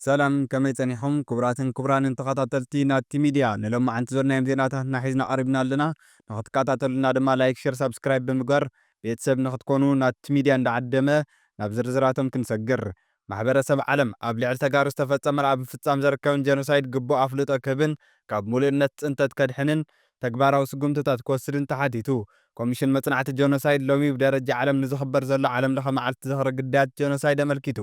ሰላም፣ ከመይ ጸኒሕኩም ክቡራትን ክቡራንን ተኸታተልቲ ናቲ ሚድያ? ንሎማዓንቲ ዘሎናዮም ዜናታትና ሒዝና ቀሪብና ኣለና። ንኽትከታተሉና ድማ ላይክ፣ ሸር፣ ሳብስክራይብ ብምግባር ቤተሰብ ንኽትኮኑ ናቲ ሚድያ እንዳዓደመ ናብ ዝርዝራቶም ክንሰግር። ማሕበረሰብ ዓለም ኣብ ልዕሊ ተጋሩ ዝተፈጸመን ኣብ ምፍጻም ዝርከብን ጀኖሳይድ ግቡእ ኣፍልጦ ክህብን ካብ ምሉእነት ጽንተት ከድሕንን ተግባራዊ ስጉምትታት ክወስድን ተሓቲቱ። ኮሚሽን መጽናዕቲ ጀኖሳይድ ሎሚ ብደረጃ ዓለም ንዝኽበር ዘሎ ዓለም ለኸ መዓልቲ ዝኽሪ ግዳያት ጀኖሳይድ ኣመልኪቱ፣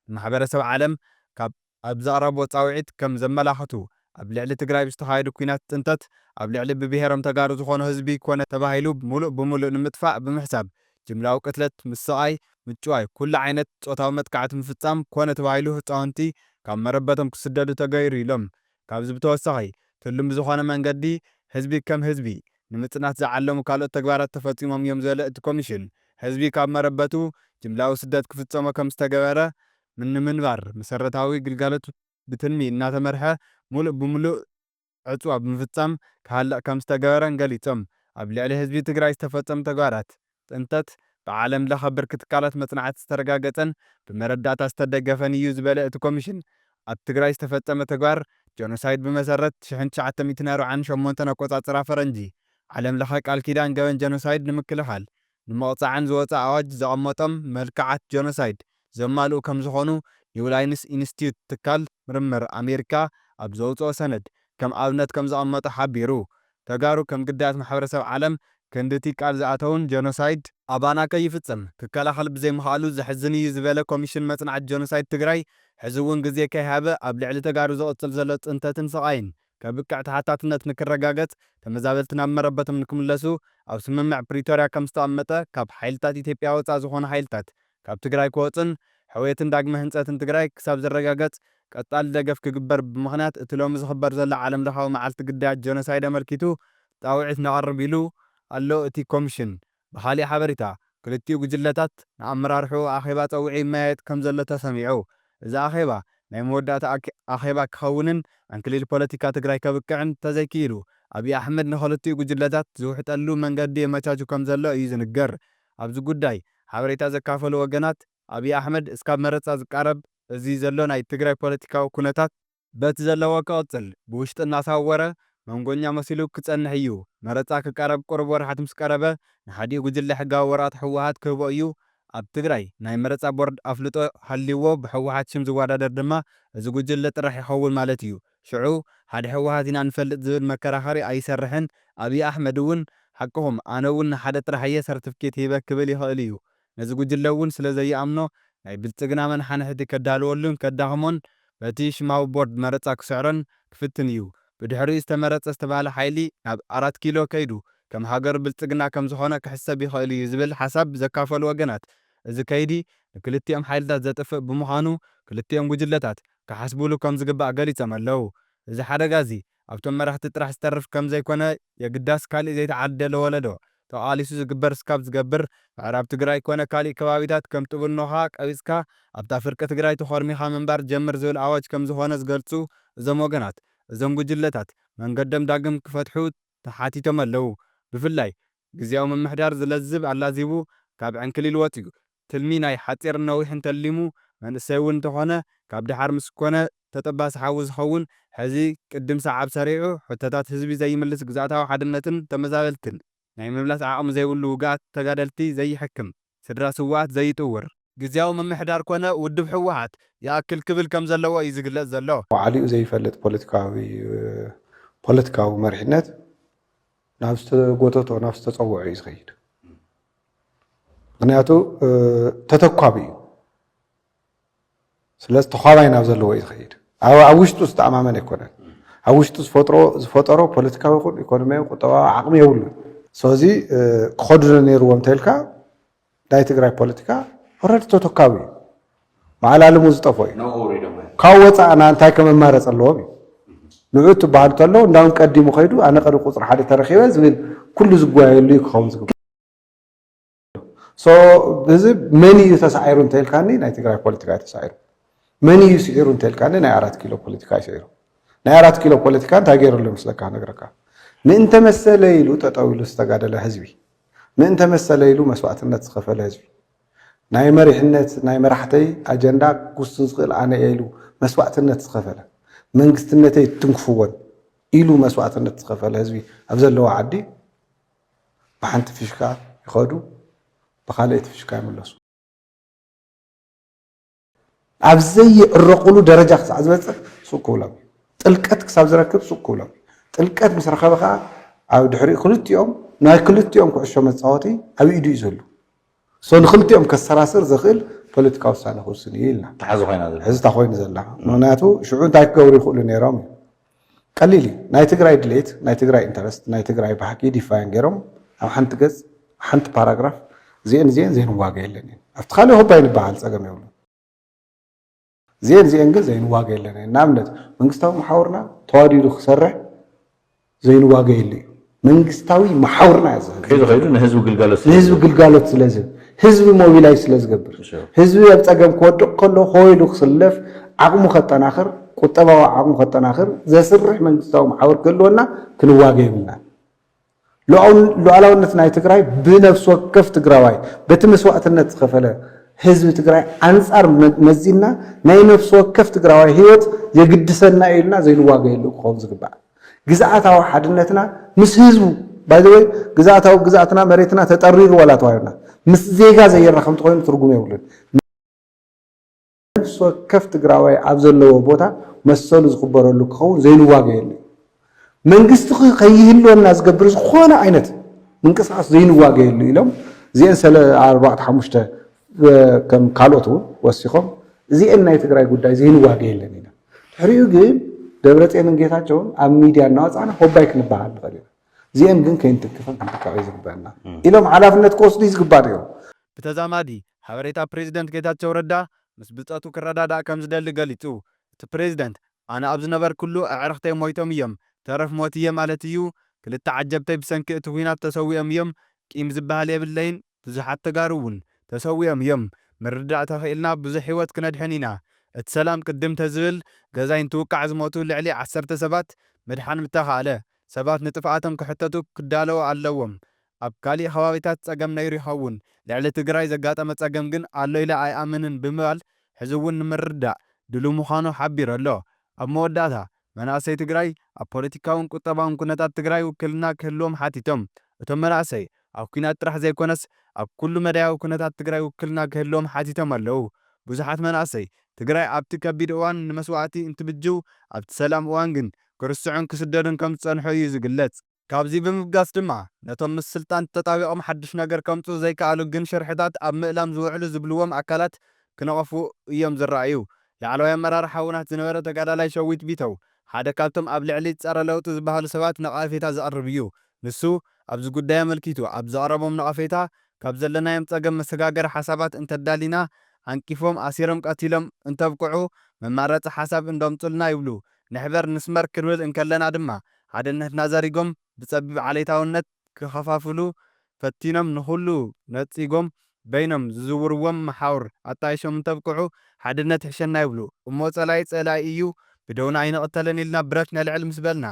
ንማሕበረሰብ ዓለም ካብ ኣብ ዘቕረቦ ጻውዒት ከም ዘመላኸቱ፣ ኣብ ልዕሊ ትግራይ ብዝተኻየዱ ኲናት ጽንተት ኣብ ልዕሊ ብብሄሮም ተጋሩ ዝኾኑ ህዝቢ ኮነ ተባሂሉ ሙሉእ ብሙሉእ ንምጥፋእ ብምሕሳብ ጅምላዊ ቅትለት፣ ምስቓይ፣ ምጭዋይ፣ ኩሉ ዓይነት ጾታዊ መጥቃዕቲ ምፍጻም ኮነ ተባሂሉ ህጻውንቲ ካብ መረበቶም ክስደዱ ተገይሩ ኢሎም። ካብዚ ብተወሳኺ ትልሚ ዝኾነ መንገዲ ህዝቢ ከም ህዝቢ ንምጽናት ዝዓለሙ ካልኦት ተግባራት ተፈጺሞም እዮም ዝበለ እቲ ኮሚሽን፣ ህዝቢ ካብ መረበቱ ጅምላዊ ስደት ክፍጸሞ ከም ዝተገበረ፣ ንምንባር መሰረታዊ ግልጋሎት ብትልሚ እናተመርሐ ሙሉእ ብሙሉእ ዕጽዋ ብምፍጻም ክሃልቕ ከም ዝተገበረን ገሊጾም። ኣብ ልዕሊ ህዝቢ ትግራይ ዝተፈጸሙ ተግባራት ጽንተት ብዓለም ለኸ ብርኪ ትካላት መጽናዕቲ ዝተረጋገጸን ብመረዳእታ ዝተደገፈን እዩ ዝበለ እቲ ኮሚሽን፣ ኣብ ትግራይ ዝተፈጸመ ተግባር ጀኖሳይድ ብመሰረት ሽሕን ትሽዓተ ሚእትን ኣርባዓን ሸሞንተን ኣቆጻጽራ ፈረንጂ፣ ዓለም ለኸ ቃል ኪዳን ገበን ጀኖሳይድ ንምክልኻል ንምቕጻዕን ዝወጸ ኣዋጅ ዘቐመጦም መልክዓት ጀኖሳይድ ዘማልኡ ከም ዝኾኑ ኒው ላይንስ ኢንስቲትዩት ትካል ምርምር ኣሜሪካ ኣብ ዘውጽኦ ሰነድ ከም ኣብነት ከም ዘቐመጦ ሓቢሩ። ተጋሩ ከም ግዳያት ማሕበረሰብ ዓለም ክንድቲ ቃል ዝኣተውን ጀኖሳይድ ኣባና ከይፍጽም ክከላኸል ብዘይምኽኣሉ ዘሕዝን እዩ ዝበለ ኮሚሽን መጽናዕቲ ጀኖሳይድ ትግራይ፣ ሕዚ እውን ግዜ ከይሃበ ኣብ ልዕሊ ተጋሩ ዝቕጽል ዘሎ ጽንተትን ስቓይን ከብቅዕ ተሓታትነት ንክረጋገጽ፣ ተመዛበልቲ ናብ መረበቶም ንክምለሱ ኣብ ስምምዕ ፕሪቶርያ ከም ዝተቐመጠ፣ ካብ ሓይልታት ኢትዮጵያ ወፃእ ዝኾኑ ሓይልታት ካብ ትግራይ ክወፁን ሕውየትን ዳግመ ህንፀትን ትግራይ ክሳብ ዝረጋገጽ ቀጻሊ ደገፍ ክግበር ብምኽንያት እቲ ሎሚ ዝኽበር ዘሎ ዓለም ለኻዊ መዓልቲ ግዳያት ጀኖሳይድ ኣመልኪቱ ጻውዒት ነቕርብ ኢሉ ኣሎ እቲ ኮሚሽን። ብኻሊእ ሓበሬታ፣ ክልቲኡ ጉጅለታት ንኣመራርሕኡ ኣኼባ ጸዊዑ ይመያየጥ ከም ዘሎ ተሰሚዑ። እዚ ኣኼባ ናይ መወዳእታ ኣኬ-፣ ኣኼባ ክኸውንን ዕንክሊል ፖለቲካ ትግራይ ከብቅዕን እንተዘይክኢሉ፣ ኣብይ ኣሕመድ ንኽልቲኡ ጉጅለታት ዝውሕጠሉ መንገዲ የመቻቹ ከም ዘሎ እዩ ዝንገር። ኣብዚ ጉዳይ ሓበሬታ ዘካፈሉ ወገናት፣ ኣብይ ኣሕመድ እስካብ መረጻ ዝቃረብ እዚ ዘሎ ናይ ትግራይ ፖለቲካዊ ኩነታት በቲ ዘለዎ ክቕጽል፣ ብውሽጢ እናሳወረ መንጎኛ መሲሉ ክጸንሕ እዩ። መረጻ ክቀረብ ቁሩብ ወርሓት ምስ ቀረበ፣ ንሓዲኡ ጉጅለ ሕጋዊ ወረቐት ህወሓት ክህቦ እዩ። ኣብ ትግራይ ናይ መረጻ ቦርድ ኣፍልጦ ሃልይዎ ብህወሓት ሽም ዝወዳደር ድማ እዚ ጉጅለ ጥራሕ ይኸውን ማለት እዩ። ሽዑ ሓደ ህወሓት ኢና ንፈልጥ ዝብል መከራኸሪ ኣይሰርሕን። ኣብይ ኣሕመድ እውን ሓቅኹም፣ ኣነ እውን ንሓደ ጥራሕ እየ ሰርቲፊኬት ሂበ ክብል ይኽእል እዩ። ነዚ ጉጅለ እውን ስለ ዘይኣምኖ ናይ ብልጽግና መነሓንሕቲ ከዳልወሉን ከዳኽሞን በቲ ሽማዊ ቦርድ መረጻ ክስዕሮን ክፍትን እዩ። ብድሕሪኡ ዝተመረጸ ዝተባህለ ሓይሊ ናብ ኣራት ኪሎ ከይዱ ከም ሃገሩ ብልጽግና ከም ዝኾነ ክሕሰብ ይኽእል እዩ ዝብል ሓሳብ ዘካፈሉ ወገናት፣ እዚ ከይዲ ንክልቲኦም ሓይልታት ዘጥፍእ ብምዃኑ ክልቲኦም ጉጅለታት ክሓስቡሉ ከም ዝግባእ ገሊጾም ኣለዉ። እዚ ሓደጋ እዚ ኣብቶም መራሕቲ ጥራሕ ዝተርፍ ከም ዘይኮነ የግዳስ ካሊእ ዘይተዓደለ ወለዶ ተቓሊሱ ዝግበር እስካብ ዝገብር ምዕራብ ትግራይ ኮነ ካሊእ ከባቢታት ከም ጥብኖኻ ቀቢጽካ ኣብታ ፍርቂ ትግራይ ተኾርሚኻ ምንባር ጀምር ዝብል ኣዋጅ ከም ዝኾነ ዝገልጹ እዞም ወገናት፣ እዞም ጉጅለታት መንገዶም ዳግም ክፈትሑ ተሓቲቶም ኣለዉ። ብፍላይ ግዝያዊ ምምሕዳር ዝለዝብ ኣላዚቡ ካብ ዕንክሊል ወጺኡ ትልሚ ናይ ሓጺርን ነዊሕን ተሊሙ መንእሰይ እውን እንተኾነ ካብ ደሓር ምስ ኮነ ተጠባሲ ሓዊ ዝኸውን ሕዚ ቅድም ሰዓብ ሰሪዑ ሕቶታት ህዝቢ ዘይምልስ ግዝኣታዊ ሓድነትን ተመዛበልትን ናይ ምምላስ ዓቕሚ ዘይብሉ ውግኣት ተጋደልቲ ዘይሕክም ስድራ ስውኣት ዘይጥውር ግዝያዊ ምምሕዳር ኮነ ውድብ ህወሓት ይኣክል ክብል ከም ዘለዎ እዩ ዝግለጽ ዘሎ። ዋዕሊኡ ዘይፈልጥ ፖለቲካዊ ፖለቲካዊ መሪሕነት ናብ ዝተጎተቶ ናብ ዝተጸውዖ እዩ ዝኸይድ። ምክንያቱ ተተኳቢ እዩ። ስለዚ ተኳባይ ናብ ዘለዎ እዩ ዝኸይድ። ኣብ ኣብ ውሽጡ ዝተኣማመን ኣይኮነን። ኣብ ውሽጡ ዝፈጥሮ ዝፈጠሮ ፖለቲካዊ ይኹን ኢኮኖሚያዊ ቁጠባዊ ዓቕሚ የብሉን። ስለዚ ክኸዱ ነይርዎም እንተልካ ናይ ትግራይ ፖለቲካ ኦረዲ ተተኳቢ እዩ። መዓላልሙ ዝጠፎ እዩ። ካብ ወፃእና እንታይ ከመማረፅ ኣለዎም እዩ። ንዑ ትበሃል ከሎ እንዳውም ቀዲሙ ከይዱ ኣነ ቀዲ ቁፅሪ ሓደ ተረኪበ ዝብል ኩሉ ዝጓየሉ እዩ ክኸውን ዝግባእ። ሶ እዚ መን እዩ ተሳዒሩ እንተልካኒ ናይ ትግራይ ፖለቲካ እዩ ተሳዒሩ። መን እዩ ስዒሩ እንተልካኒ ናይ ኣራት ኪሎ ፖለቲካ እዩ ስዒሩ። ናይ ኣራት ኪሎ ፖለቲካ እንታይ ገይሩ ኣሎ ይመስለካ? ነግረካ። ምእንተ መሰለ ኢሉ ጠጠው ኢሉ ዝተጋደለ ህዝቢ፣ ምእንተ መሰለ ኢሉ መስዋእትነት ዝኸፈለ ህዝቢ፣ ናይ መሪሕነት ናይ መራሕተይ ኣጀንዳ ክጉስን ዝኽእል ኣነ እየ ኢሉ መስዋእትነት ዝኸፈለ፣ መንግስትነተይ ትንክፍዎን ኢሉ መስዋእትነት ዝኸፈለ ህዝቢ ኣብ ዘለዎ ዓዲ ብሓንቲ ፊሽካ ይኸዱ፣ ብኻልኣይቲ ፊሽካ ይምለሱ። ኣብ ዘይዕረቑሉ ደረጃ ክሳዕ ዝበፅሕ ሱቅ ክብሎም እዩ። ጥልቀት ክሳብ ዝረክብ ሱቅ ክብሎም እዩ። ጥልቀት ምስ ረኸበ ከዓ ኣብ ድሕሪኡ ክልቲኦም፣ ናይ ክልቲኦም ኩዕሾ መፃወቲ ኣብ ኢዱ እዩ ዘሎ። ሶ ንክልቲኦም ከሰራስር ዝኽእል ፖለቲካዊ ውሳነ ክውስን እዩ ኢልና። ተሓዚ ኮይና ዘላ። ሕዚ እታ ኮይኑ ዘላ። ምክንያቱ ሽዑ እንታይ ክገብሩ ይኽእሉ ነይሮም እዩ። ቀሊል እዩ። ናይ ትግራይ ድሌት፣ ናይ ትግራይ ኢንተረስት፣ ናይ ትግራይ ባህጊ ዲፋይን ገይሮም ኣብ ሓንቲ ገፅ፣ ሓንቲ ፓራግራፍ፣ እዚአን እዚአን ዘይንዋገ የለን እዩ። ኣብቲ ካልእ ሆባይ ንበሃል ጸገም የብሉን። እዚአን እዚአን ግን ዘይንዋገ የለን እዩ። ንኣብነት መንግስታዊ መሓውርና ተዋዲዱ ክሰርሕ ዘይንዋገ የለ እዩ። መንግስታዊ መሓውርና እዩ ዝህብ። ከይዱ ከይዱ ንህዝቢ ግልጋሎት ስለ ንህዝቢ ዝህብ። ግልጋሎት ስለ ዝህብ፣ ህዝቢ ሞቢላይዝ ስለ ዝገብር፣ Sure። ህዝቢ ኣብ ጸገም ክወድቕ ከሎ ኮይሉ ክስለፍ፣ ዓቕሙ ከጠናኽር፣ ቁጠባዊ ዓቕሙ ከጠናኽር ዘስርሕ መንግስታዊ መሓውር ክህልወና ክንዋገ የብልና። ሉዓውን-፣ ሉዓላውነት ናይ ትግራይ ብነፍሲ ወከፍ ትግራዋይ በቲ መስዋእትነት ዝኸፈለ ህዝቢ ትግራይ ኣንጻር መ-፣ መዚና ናይ ነፍሲ ወከፍ ትግራዋይ ህይወት የግድሰና ኢልና ዘይንዋገየሉ ክኸውን ዝግባእ። ግዝኣታዊ ሓድነትና ምስ ህዝቡ፣ ባይ ዘ ወይ፣ ግዝኣታዊ ግዝኣትና መሬትና ተጠሪሩ ዋላ ተዋሂብና ምስ ዜጋ ዘየራኸብ እንተኾይኑ ትርጉም የብሉን። ነፍሲ ወከፍ ትግራዋይ ኣብ ዘለዎ ቦታ መሰሉ ዝኽበረሉ ክኸውን ዘይንዋገየሉ እዩ። መንግስቲ ኽ-፣ ከይህልወና ዝገብር ዝኾነ ዓይነት ምንቅስቃስ ዘይንዋገየሉ ኢሎም እዚአን ሰለ ኣርባዕተ ሓሙሽተ፣ እ፣ ከም ካልኦት እውን ወሲኾም እዚአን ናይ ትግራይ ጉዳይ ዘይንዋገየለን ኢና። ድሕሪኡ ግን ደብረፅዮንን ጌታቸውን ኣብ ሚድያ እናወፃእና ሆባይ ክንበሃል ንኽእል ኢና። እዚአን ግን ከይንትንክፈን ክንጥንቀቕ እዩ ዝግበአና እም። ኢሎም ሓላፍነት ክወስዱ እዩ ዝግባእ ነይሩ። ብተዛማዲ ሓበሬታ ፕሬዚደንት ጌታቸው ረዳ ምስ ብፀቱ ክረዳዳእ ከም ዝደሊ ገሊፁ። እቲ ፕሬዚደንት ኣነ ኣብ ዝነበርኩሉ ኣዕርኽተይ ሞይቶም እዮም፣ ተረፍ ሞት እየ ማለት እዩ። ክልተ ዓጀብተይ ብሰንኪ እቲ ኲናት ተሰዊኦም እዮም። ቂም ዝበሃል የብለይን። ብዙሓት ተጋሩ እውን ተሰዊኦም እዮም። ምርዳእ ተኽኢልና ብዙሕ ህይወት ክነድሕን ኢና። እቲ ሰላም ቅድም ተዝብል ገዛይ እንትውቃዕ ዝሞቱ ልዕሊ ዓሰርተ ሰባት ምድሓን ምተኻእለ። ሰባት ንጥፍኣቶም ክሕተቱ ክዳለዉ ኣለዎም። ኣብ ካሊእ ከባቢታት ጸገም ነይሩ ይኸውን። ልዕሊ ትግራይ ዘጋጠመ ጸገም ግን ኣሎ ኢለ ኣይኣምንን ብምባል ሕዚ እውን ንምርዳእ ድሉው ምዃኑ ሓቢሩ ኣሎ። ኣብ መወዳእታ መናእሰይ ትግራይ ኣብ ፖለቲካውን ቁጠባውን ኩነታት ትግራይ ውክልና ክህልዎም ሓቲቶም። እቶም መናእሰይ ኣብ ኲናት ጥራሕ ዘይኮነስ ኣብ ኩሉ መዳያዊ ኩነታት ትግራይ ውክልና ክህልዎም ሓቲቶም ኣለዉ። ብዙሓት መናእሰይ ትግራይ ኣብቲ ከቢድ እዋን ንመስዋእቲ እንትብጅው ኣብቲ ሰላም እዋን ግን ክርስዑን ክስደዱን ከም ዝጸንሑ እዩ ዝግለጽ። ካብዚ ብምብጋስ ድማ ነቶም ምስ ስልጣን ተጣቢቖም ሓድሽ ነገር ከምጽኡ ዘይከኣሉ ግን ሽርሕታት ኣብ ምእላም ዝውዕሉ ዝብልዎም ኣካላት ክነቐፉ እዮም ዝረኣዩ። ላዕለዋይ ኣመራርሓ ውናት ዝነበረ ተጋዳላይ ሸዊት ቢተው ሓደ ካብቶም ኣብ ልዕሊ ጸረ ለውጢ ዝበሃሉ ሰባት ነቐፌታ ዘቕርብ እዩ። ንሱ ኣብዚ ጉዳይ ኣመልኪቱ ኣብ ዘቕረቦም ነቐፌታ ካብ ዘለናዮም ጸገም መሰጋገሪ ሓሳባት እንተዳሊና ዓንቂፎም ኣሲሮም ቀቲሎም እንተብቅዑ መማረጺ ሓሳብ እንዶምጹልና ይብሉ። ንሕበር ንስመር ክንብል እንከለና ድማ ሓድነትና ዘሪጎም ብጸቢብ ዓሌታውነት ክኸፋፍሉ ፈቲኖም ንኹሉ ነጺጎም በይኖም ዝዝውርዎም መሓውር ኣጣይሾም እንተብቅዑ ሓድነት ይሕሸና ይብሉ። እሞ ጸላኢ ጸላኢ እዩ፣ ብደውና ኣይንቕተልን ኢልና ብረት ነልዕል ምስ በልና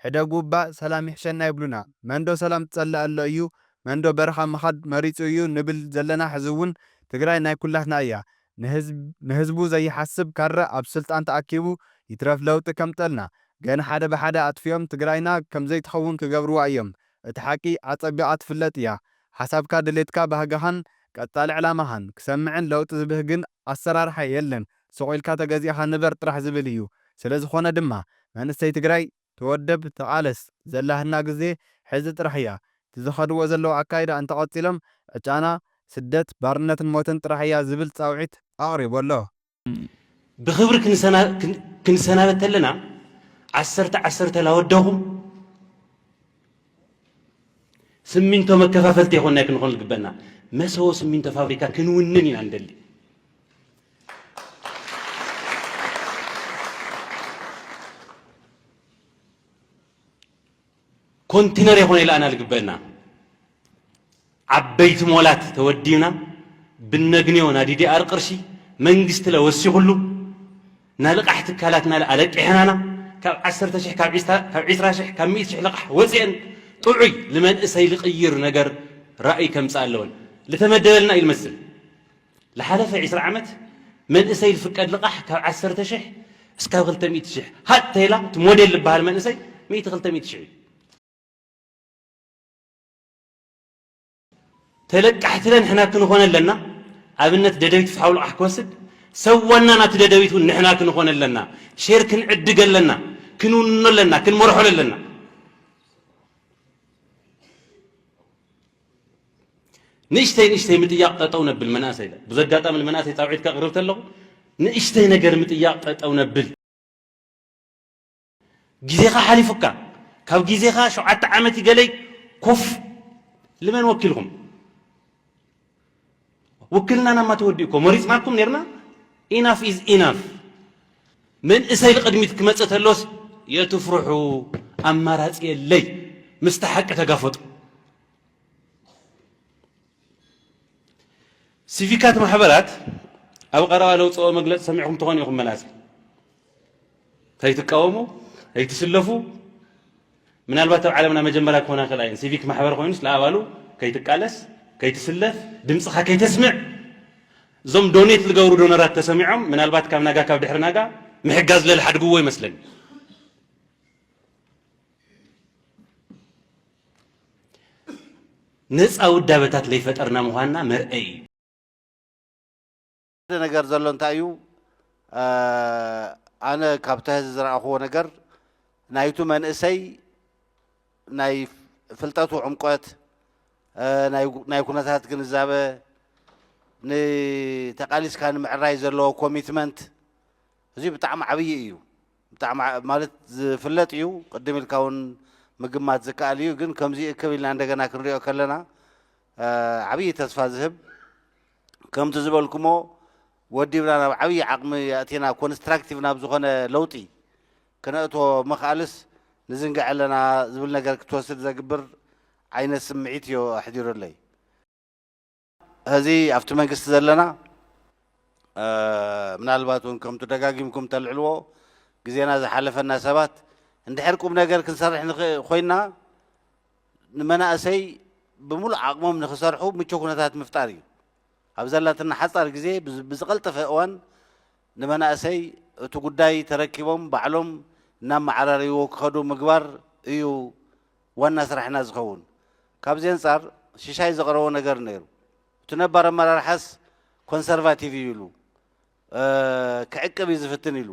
ሕደጉ እባ ሰላም ይሕሸና ይብሉና። መንዶ ሰላም ዝጸልእ ኣሎ እዩ፣ መንዶ በረኻ ምኻድ መሪጹ እዩ ንብል ዘለና ሕዚ እውን ትግራይ ናይ ኩላትና እያ። ንህዝብ-፣ ንህዝቡ ዘይሓስብ ካድረ ኣብ ስልጣን ተኣኪቡ ይትረፍ ለውጢ ከምጠልና ገና ሓደ ብሓደ ኣጥፊኦም ትግራይና ከምዘይትኸውን ክገብርዋ እዮም። እቲ ሓቂ ኣጸቢቓ ትፍለጥ እያ። ሓሳብካ፣ ድሌትካ፣ ባህግኻን ቀጻሊ ዕላማኻን ክሰምዕን ለውጢ ዝብህግን ኣሰራርሓ የለን። ስቕ ኢልካ ተገዚእኻ ንበር ጥራሕ ዝብል እዩ። ስለ ዝኾነ ድማ መንእሰይ ትግራይ ተወደብ፣ ተቓለስ፣ ዘላህና ግዜ ሕዚ ጥራሕ እያ። እቲ ዝኸድዎ ዘለዉ ኣካይዳ እንተቐጺሎም ዕጫና ስደት፣ ባርነትን ሞትን ጥራሕ እያ ዝብል ጻውዒት ኣቕሪቡ ኣሎ። ብኽብሪ ክንሰና-፣ ክን-፣ ክንሰናበት ተለና ዓሰርተ ዓሰርተ ላወደኹም ስሚንቶ መከፋፈልቲ የኾንና ክንኾን ዝግበና መሰቦ ስሚንቶ ፋብሪካ ክንውንን ኢና ንደሊ። ኮንቲነር የኾነ ኢላና ዝግበና ዓበይቲ ሞላት ተወዲብና ብነግንዮ ናይ ዲዲኣር ቅርሺ መንግስቲ ለወሲኹሉ ናልቃሕ ትካላትና ኣለቂሕናና ካብ ዓሰርተ ሽሕ ካብ ዒስራ ካብ ዒስራ ሽሕ ካብ ሚእቲ ሽሕ ልቓሕ ወፅአን ጥዑይ ልመንእሰይ ልቕይር ነገር ራእይ ከምፅእ ኣለወን ልተመደበልና እዩ ልመስል። ልሓለፈ ዒስራ ዓመት መንእሰይ ልፍቀድ ልቓሕ ካብ ዓሰርተ ሽሕ እስካብ ክልተ ሚእቲ ሽሕ ሃጥ ተይላ እቲ ሞዴል ዝበሃል መንእሰይ ሚእቲ ክልተ ሚእቲ ሽሕ እዩ። ተለቃሕቲ ንሕና ክንኾን ኣለና። ኣብነት ደደቢት ፍትሓዊ ልቓሕ ክወስድ ሰብ ዋና ናቲ ደደቢት እውን ንሕና ክንኾን ኣለና። ሼር ክንዕድግ ኣለና፣ ክንውንኖ ኣለና፣ ክንመርሖ ኣለና። ንእሽተይ ንእሽተይ ምጥያቕ ጠጠው ነብል መናእሰይ ኢለ። ብዙ ኣጋጣሚ ንመናእሰይ ጻውዒት ከቕርብ ተለኹ፣ ንእሽተይ ነገር ምጥያቕ ጠጠው ነብል። ግዜኻ ሓሊፉካ፣ ካብ ግዜኻ ሸውዓተ ዓመት ይገለይ ኮፍ ልመን ወኪልኩም። ውክልናና ማ ተወዲኡ እኮ፣ መሪጽናኩም ኔርና። ኢናፍ ኢዝ ኢናፍ። መንእሰይ ልቕድሚት ክመጽእ ተሎስ የትፍርሑ፣ ኣማራጺ የለይ። ምስቲ ሓቂ ተጋፈጡ። ሲቪካት ማሕበራት ኣብ ቀረባ ለውፅኦ መግለፂ ሰሚዕኩም ትኾኑ ኢኹም። መናእሰይ ከይትቃወሙ፣ ከይትስለፉ፣ ምናልባት ኣብ ዓለምና መጀመርያ ክኾና ይኽእላ እየን። ሲቪክ ማሕበር ኮይኑስ ለኣባሉ ከይትቃለስ፣ ከይትስለፍ፣ ድምፅኻ ከይተስምዕ፣ እዞም ዶኔት ዝገብሩ ዶነራት ተሰሚዖም ምናልባት ካብ ናጋ ካብ ድሕሪ ናጋ ምሕጋዝ ለልሓድግዎ ይመስለኒ። ነፃ ውዳበታት ለይፈጠርና ምዃንና መርአይ እዩ። ሓደ ነገር ዘሎ እንታይ እዩ? ኣነ ካብቲ ሕዚ ዝረኣኽዎ ነገር ናይቱ መንእሰይ ናይ ፍልጠቱ ዕምቆት፣ ናይ ኩነታት ግንዛበ፣ ንተቓሊስካ ንምዕራይ ዘለዎ ኮሚትመንት፣ እዚ ብጣዕሚ ዓብዪ እዩ። ብጣዕሚ ማለት ዝፍለጥ እዩ። ቅድም ኢልካ እውን ምግማት ዝከኣል እዩ። ግን ከምዚ እክብ ኢልና እንደገና ክንሪኦ ከለና ዓብዪ ተስፋ ዝህብ፣ ከምቲ ዝበልኩሞ ወዲብና ናብ ዓብዪ ዓቕሚ ኣእቲና ኮንስትራክቲቭ ናብ ዝኾነ ለውጢ ክነእትዎ ምኽኣልስ ንዝንግዕ ኣለና ዝብል ነገር ክትወስድ ዘግብር ዓይነት ስምዒት እዩ ኣሕዲሩለይ። ሕዚ ኣብቲ መንግስቲ ዘለና ምናልባት እውን ከምቲ ደጋጊምኩም ተልዕልዎ ግዜና ዝሓለፈና ሰባት እንድሕር ቁም ነገር ክንሰርሕ ንኽእል ኮይንና ንመናእሰይ ብምሉእ ዓቕሞም ንኽሰርሑ ምቹው ኩነታት ምፍጣር እዩ። ኣብ ዘላትና ሓፃር ግዜ ብዝ- ብዝቐልጠፈ እዋን ንመናእሰይ እቲ ጉዳይ ተረኪቦም ባዕሎም እናመዓራረይዎ ክኸዱ ምግባር እዩ ዋና ስራሕና ዝኸውን። ካብዚ ኣንፃር ሽሻይ ዘቕረቦ ነገር ነይሩ። እቲ ነባር ኣመራርሓስ ኮንሰርቫቲቭ እዩ ኢሉ ክዕቅብ እዩ ዝፍትን ኢሉ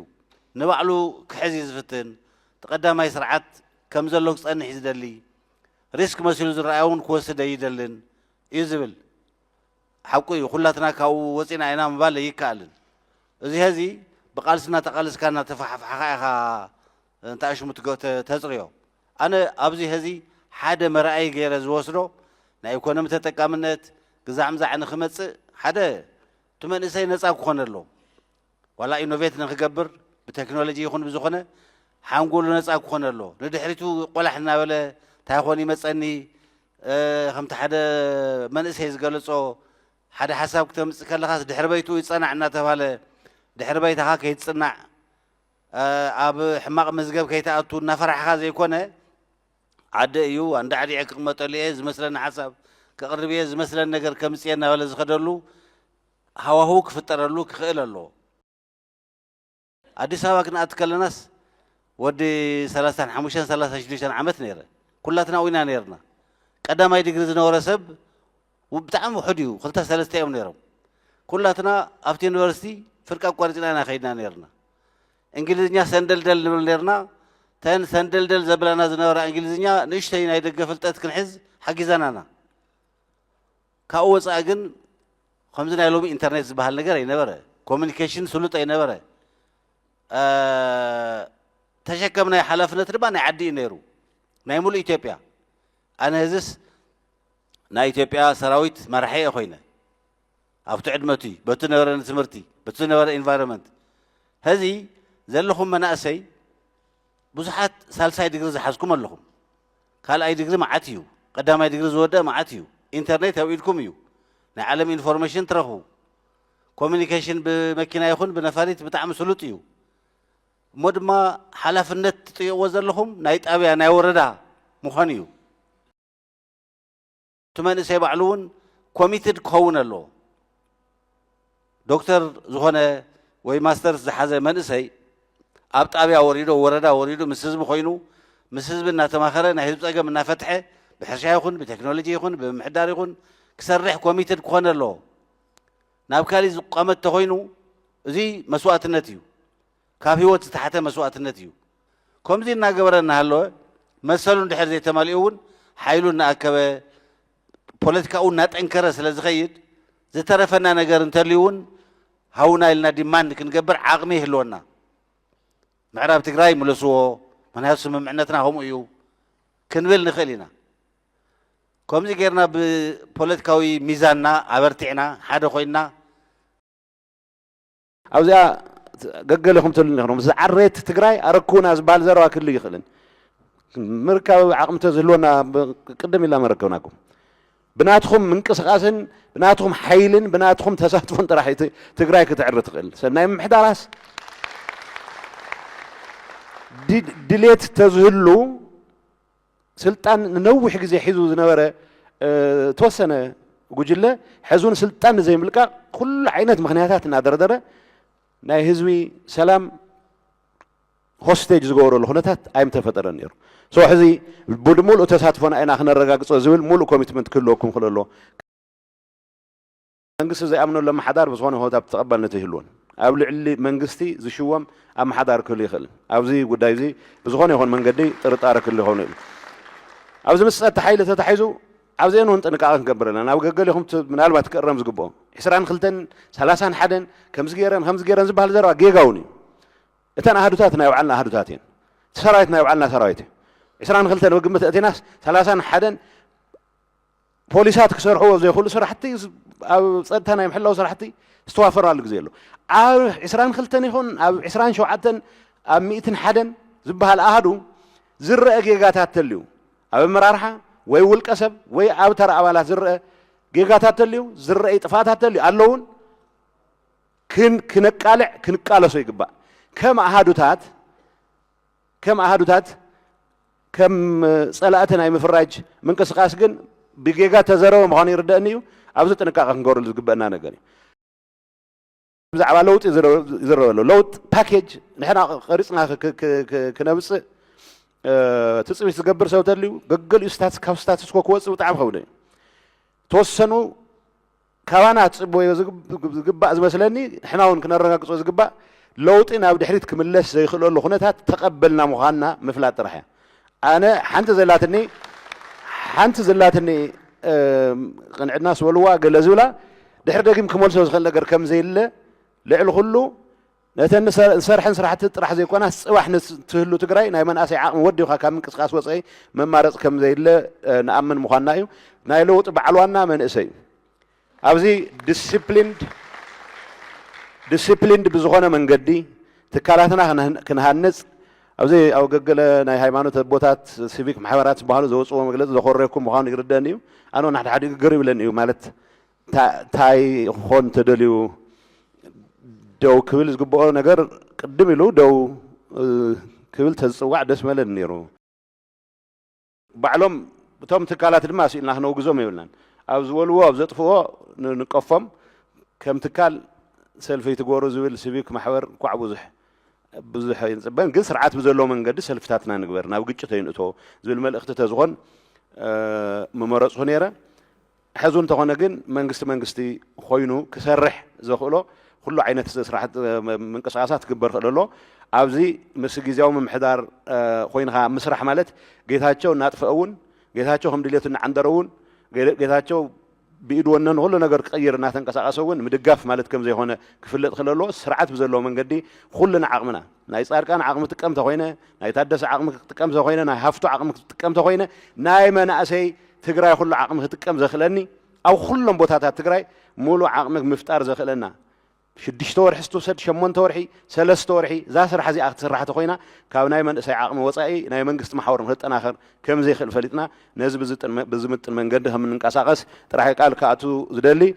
ንባዕሉ ክሕዝ እዩ ዝፍትን። እቲ ቀዳማይ ስርዓት ከም ዘሎ ክፀንሕ እዩ ዝደሊ። ሪስክ መሲሉ ዝረኣዮ እውን ክወስድ ኣይደልን እዩ ዝብል ሓቁ እዩ። ኩላትና ካብኡ ወፂና ኢና ምባል ኣይከኣልን። እዚ ሀዚ ብቃልሲ እናተቃለስካ እናተፋሓፍሓኻ ኢኻ እንተ ኣሽሙ ተፅርዮ። ኣነ ኣብዚ ሀዚ ሓደ መርኣይ ገይረ ዝወስዶ ናይ ኢኮኖሚ ተጠቃምነት ግዛዕ ምዛዕ ንክመፅእ ሓደ እቲ መንእሰይ ነፃ ክኾን ኣለዎ። ዋላ ኢኖቬት ንክገብር ብቴክኖሎጂ ይኹን ብዝኾነ ሓንጎሉ ነፃ ክኾን ኣለዎ። ንድሕሪቱ ቆላሕ እናበለ እንታይ ኾን ይመፀኒ ከምቲ ሓደ መንእሰይ ዝገለፆ ሓደ ሓሳብ ክተምፅእ ከለኻስ ድሕሪ በይትኡ ይፀናዕ እናተባሃለ ድሕሪ በይታኻ ከይትፅናዕ ኣብ ሕማቕ መዝገብ ከይትኣቱ እናፈራሕኻ ዘይኮነ ዓደ እዩ ኣንዳዕዲዐ ክቕመጠሉ እየ ዝመስለኒ ሓሳብ ከቕርብ እየ ዝመስለኒ ነገር ከምፅእ እየ እናበለ ዝኸደሉ ሃዋህው ክፍጠረሉ ክኽእል ኣለዎ። ኣዲስ ኣበባ ክንኣቲ ከለናስ ወዲ ሰላሳን ሓሙሽተን ሰላሳ ሽዱሽተን ዓመት ነይረ። ኩላትና ኣብኡ ኢና ነይርና። ቀዳማይ ዲግሪ ዝነበረ ሰብ ብጣዕሚ ውሑድ እዩ። ክልተ ሰለስተ እዮም ነይሮም። ኩላትና ኣብቲ ዩኒቨርሲቲ ፍርቂ ኣቋሪፅና ኢና ከይድና ነይርና። እንግሊዝኛ ሰንደልደል ንብል ነይርና። ተን ሰንደልደል ዘብላና ዝነበራ እንግሊዝኛ ንእሽተይ ናይ ደገ ፍልጠት ክንሕዝ ሓጊዛናና። ካብኡ ወፃኢ ግን ከምዚ ናይ ሎሚ ኢንተርኔት ዝበሃል ነገር ኣይነበረ። ኮሚኒኬሽን ስሉጥ ኣይነበረ። ተሸከምናዮ ሓላፍነት ድማ ናይ ዓዲ እዩ ነይሩ፣ ናይ ሙሉእ ኢትዮጵያ። ኣነ ህዝስ ናይ ኢትዮጵያ ሰራዊት መራሒ እየ ኮይነ ኣብቲ ዕድመ እቱይ በቲ ነበረ ንትምህርቲ በቲ ዝነበረ ኢንቫይሮንመንት። ሕዚ ዘለኹም መናእሰይ ብዙሓት ሳልሳይ ዲግሪ ዝሓዝኩም ኣለኹም። ካልኣይ ዲግሪ መዓት እዩ፣ ቀዳማይ ዲግሪ ዝወደአ መዓት እዩ። ኢንተርኔት ኣብ ኢድኩም እዩ። ናይ ዓለም ኢንፎርሜሽን ትረኽቡ። ኮሚኒኬሽን ብመኪና ይኹን ብነፋሪት ብጣዕሚ ስሉጥ እዩ። እሞ ድማ ሓላፍነት ትጥይቕዎ ዘለኹም ናይ ጣብያ ናይ ወረዳ ምዃን እዩ። እቲ መንእሰይ ባዕሉ እውን ኮሚትድ ክኸውን ኣለዎ። ዶክተር ዝኾነ ወይ ማስተርስ ዝሓዘ መንእሰይ ኣብ ጣብያ ወሪዱ፣ ወረዳ ወሪዱ፣ ምስ ህዝቢ ኮይኑ፣ ምስ ህዝቢ እናተማኸረ፣ ናይ ህዝቢ ፀገም እናፈትሐ፣ ብሕርሻ ይኹን ብቴክኖሎጂ ይኹን ብምምሕዳር ይኹን ክሰርሕ ኮሚትድ ክኾን ኣለዎ። ናብ ካሊእ ዝቋመት ተኾይኑ፣ እዚ መስዋእትነት እዩ። ካብ ህይወት ዝተሓተ መስዋእትነት እዩ። ከምዚ እናገበረ እናሃለወ፣ መሰሉ እንድሕር ዘይተማሊኡ እውን፣ ሓይሉ እናኣከበ፣ ፖለቲካኡ እናጠንከረ ስለ ዝኸይድ፣ ዝተረፈና ነገር እንተልዩ እውን ሃውና ኢልና ዲማንድ ክንገብር ዓቕሚ ይህልወና። ምዕራብ ትግራይ ምለስዎ፣ ምክንያቱ ስምምዕነትና ከምኡ እዩ ክንብል ንኽእል ኢና። ከምዚ ጌርና ብፖለቲካዊ ሚዛንና ኣበርቲዕና፣ ሓደ ኮይንና፣ ኣብዚኣ ገገለ ከምትብሉ ነይሮም። ዝዓረየት ትግራይ ኣረክቡና ዝበሃል ዘረባ ክህሉ ይኽእልን። ምርካብ ዓቕሚ ተዝህልወና ብ-፣ ቅድም ኢልና መረከብናኩም። ብናትኹም ምንቅስቓስን ብናትኹም ሓይልን ብናትኹም ተሳትፎን ጥራሕ እዩ ት-፣ ትግራይ ክትዕሪ ትኽእል። ሰብ ናይ ምምሕዳራስ ድ-፣ ድሌት ተዝህሉ ስልጣን ንነዊሕ ግዜ ሒዙ ዝነበረ፣ እ፣ ተወሰነ ጉጅለ ሕዚ እውን ስልጣን ንዘይምልቃቕ ኩሉ ዓይነት ምኽንያታት እናደርደረ ናይ ህዝቢ ሰላም ሆስቴጅ ዝገበረሉ ኩነታት ኣይምተፈጠረን ነይሩ። ሶ ሕዚ ብድምሉእ ተሳትፎና ኢና ክነረጋግጾ ዝብል ሙሉእ ኮሚትመንት ክህልወኩም ክእል ኣሎ። መንግስቲ ዘይኣምነሉ ኣመሓዳር ብዝኾነ ኩነታት ተቐባልነት ይህልዎን። ኣብ ልዕሊ መንግስቲ ዝሽወም ኣመሓዳሪ ክህሉ ይኽእልን። ኣብዚ ጉዳይ እዚ ብዝኾነ ይኹን መንገዲ ጥርጣረ ክህሉ ይኸውን ይኽእል። ኣብዚ ምስ ጸጥታ ሓይሊ ተታሒዙ ኣብዚአን እውን ጥንቃቐ ክንገብር ኣለና። ናብ ገገሊኹም ት-፣ ምናልባት ክእረም ዝግብኦ ዕስራን ክልተን ሰላሳን ሓደን ከምዚ ገይረን ከምዚ ገይረን ዝበሃል ዘረባ ጌጋ እውን እዩ። እተን ኣሃዱታት ናይ ባዕልና ኣሃዱታት እየን። እቲ ሰራዊት ናይ ባዕልና ሰራዊት እዩ። ዕስራን ክልተን ብግምት እቲናስ ሰላሳን ሓደን ፖሊሳት ክሰርሕዎ ዘይኽእሉ ስራሕቲ፣ ኣብ ጸጥታ ናይ ምሕላው ስራሕቲ ዝተዋፈራሉ ግዜ ኣሎ። ኣብ ዕስራን ክልተን ይኹን ኣብ ዕስራን ሸውዓተን ኣብ ሚእትን ሓደን ዝበሃል ኣሃዱ ዝረአ ጌጋታት ተልዩ፣ ኣብ ኣመራርሓ ወይ ውልቀ ሰብ ወይ ኣብ ተራ ኣባላት ዝረአ ጌጋታት ተልዩ፣ ዝረአ ጥፍኣታት ተልዩ ኣለውን ክን-፣ ክነቃልዕ፣ ክንቃለሶ ይግባእ። ከም ኣሃዱታት፣ ከም ኣሃዱታት፣ ከም ጸላእቲ ናይ ምፍራጅ ምንቅስቃስ ግን ብጌጋ ተዘረበ ምዃኑ ይርደእኒ እዩ። ኣብዚ ጥንቃቐ ክንገብረሉ ዝግበአና ነገር እዩ። ብዛዕባ ለውጢ ዝረ-፣ ዝረበ ኣሎ። ለውጥ ፓኬጅ ንሕና ቀሪጽና ክ-፣ ክ-፣ ክ-፣ ክነብጽእ፣ እ፣ ትጽቢት ዝገብር ሰብ ተልዩ፣ ገገሊኡ ስታትስ-፣ ካብ ስታትስኮ ክወጽእ ብጣዕሚ ከብዶ እዩ። ተወሰኑ ካባና ትጽበዮ ዝግብ-፣ ዝግባእ ዝመስለኒ፣ ንሕና እውን ክነረጋግጾ ዝግባእ፣ ለውጢ ናብ ድሕሪት ክምለስ ዘይኽእለሉ ኩነታት ተቐበልና ምዃንና ምፍላጥ ጥራሕ እያ። ኣነ ሓንቲ ዘላትኒ፣ ሓንቲ ዘላትኒ፣ እም፣ ቅንዕና ስበልዋ ገለ ዝብላ፣ ድሕሪ ደጊም ክመልሶ ዝኽእል ነገር ከም ዘየለ፣ ልዕሊ ኩሉ ነተን ንሰ-፣ ዝሰርሐን ስራሕቲ ጥራሕ ዘይኮናስ፣ ጽባሕ ንትህሉ ትግራይ ናይ መናእሰይ ዓቕሚ ወዲኻ ካብ ምንቅስቃስ ወጻኢ መማረጺ ከም ዘየለ፣ እ፣ ንኣምን ምዃንና እዩ። ናይ ለውጢ በዓል ዋና መንእሰይ እዩ። ኣብዚ ዲሲፕሊንድ፣ ዲሲፕሊንድ ብዝኾነ መንገዲ ትካላትና ክንህ-፣ ክንሃንጽ፣ ኣብዚ ኣብ ገገለ ናይ ሃይማኖት ኣቦታት፣ ሲቪክ ማሕበራት ዝበሃሉ ዘውጽዎ መግለጺ ዘኾረየኩም ምዃኑ ይርደእኒ እዩ። ኣነ እውን ሓደ ሓደ ግግር ይብለኒ እዩ። ማለት፣ ታ-፣ ታይ ክኾን ተደልዩ ደው ክብል ዝግብኦ ነገር ቅድም ኢሉ ደው፣ እ፣ ክብል ተዝጽዋዕ ደስ መለን ነይሩ። ባዕሎም እቶም ትካላት ድማ ስኢልና ክነውግዞም የብልናን። ኣብ ዝበልዎ፣ ኣብ ዘጥፍዎ ን-፣ ንቀፎም። ከም ትካል ሰልፊ ይትግበሩ ዝብል ሲቪክ ማሕበር እንኳዕ ብዙሕ፣ ብዙሕ ኣይንጽበን፣ ግን ስርዓት ብዘለዎ መንገዲ ሰልፍታትና ንግበር፣ ናብ ግጭት ኣይንእቶ ዝብል መልእኽቲ ተዝኾን፣ እ፣ ምመረጽኹ ነይረ። ሕዚ እንተኾነ ግን መንግስቲ መንግስቲ ኮይኑ ክሰርሕ ዘኽእሎ ኩሉ ዓይነት ስራሕ፣ እ፣ ምንቅስቃሳት ክግበር ክእል ኣሎ። ኣብዚ ምስ ግዝያዊ ምምሕዳር፣ እ፣ ኮይንኻ ምስራሕ ማለት ጌታቸው እናጥፈአ እውን፣ ጌታቸው ከም ድሌቱ እናዓንደረ እውን፣ ጌ-፣ ጌታቸው ብኢድ ወነ ንኹሉ ነገር ክቕይር እናተንቀሳቐሰ እውን ምድጋፍ ማለት ከም ዘይኮነ ክፍለጥ ክእል ኣለዎ። ስርዓት ብዘለዎ መንገዲ ኩልና ዓቕምና፣ ናይ ጻድቃን ዓቕሚ ክጥቀም ተኾይነ፣ ናይ ታደሰ ዓቕሚ ክጥቀም ተኾይነ፣ ናይ ሃፍቱ ዓቕሚ ክጥቀም ተኾይነ፣ ናይ መናእሰይ ትግራይ ኩሉ ዓቕሚ ክጥቀም ዘኽእለኒ፣ ኣብ ኩሎም ቦታታት ትግራይ ሙሉእ ዓቕሚ ምፍጣር ዘኽእለና፣ ሽዱሽተ ወርሒ ስትውሰድ፣ ሸሞንተ ወርሒ፣ ሰለስተ ወርሒ፣ እዛ ስራሕ እዚኣ ክትስራሕ ተኾይና፣ ካብ ናይ መንእሰይ ዓቕሚ ወጻኢ ናይ መንግስቲ መሓውር ንክጠናኸር ከም ዘይኽእል ፈሊጥና፣ ነዚ ብዝጥን-፣ ብዝምጥን መንገዲ ከም እንንቀሳቐስ ጥራሕ ቃል ክኣቱ ዝደሊ።